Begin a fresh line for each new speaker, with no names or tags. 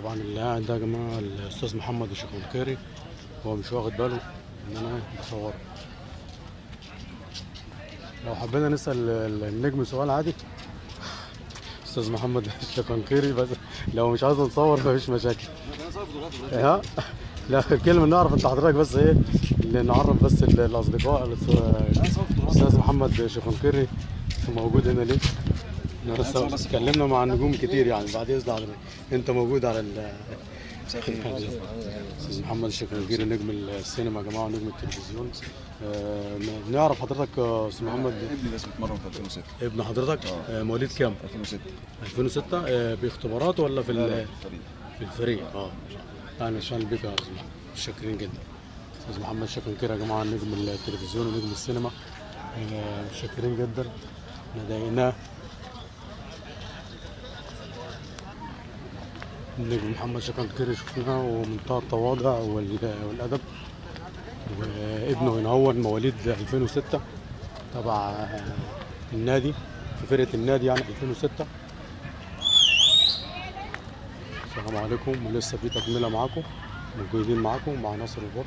طبعا اللي قاعد ده يا جماعة الاستاذ محمد الشقنقيري، هو مش واخد باله ان انا بصورة. لو حبينا نسال النجم سؤال عادي، استاذ محمد الشقنقيري، بس لو مش عايز نصور مفيش مشاكل. ها لا الكلمة نعرف انت حضرتك بس ايه اللي نعرف بس الاصدقاء. الاستاذ محمد الشقنقيري موجود هنا ليه؟ احنا بس اتكلمنا مع النجوم كتير يعني. بعد اذن حضرتك انت موجود على استاذ محمد الشقنقيري نجم السينما يا جماعة ونجم التلفزيون. نعرف حضرتك يا استاذ محمد؟
ابني بس بيتمرن في 2006.
ابن حضرتك مواليد كام؟
2006.
2006. باختبارات ولا في
لا لا، في الفريق.
في الفريق. اهلا وسهلا بك يا استاذ محمد، متشكرين جدا. استاذ محمد الشقنقيري يا جماعة نجم التلفزيون ونجم السينما، متشكرين جدا. احنا ضايقناه. النجم محمد شقنقيري شفناه ومنتهى التواضع والادب، وابنه هنا هو مواليد 2006 تبع النادي في فرقه النادي يعني 2006. السلام عليكم، ولسه في تكمله معاكم، موجودين معاكم مع ناصر البر.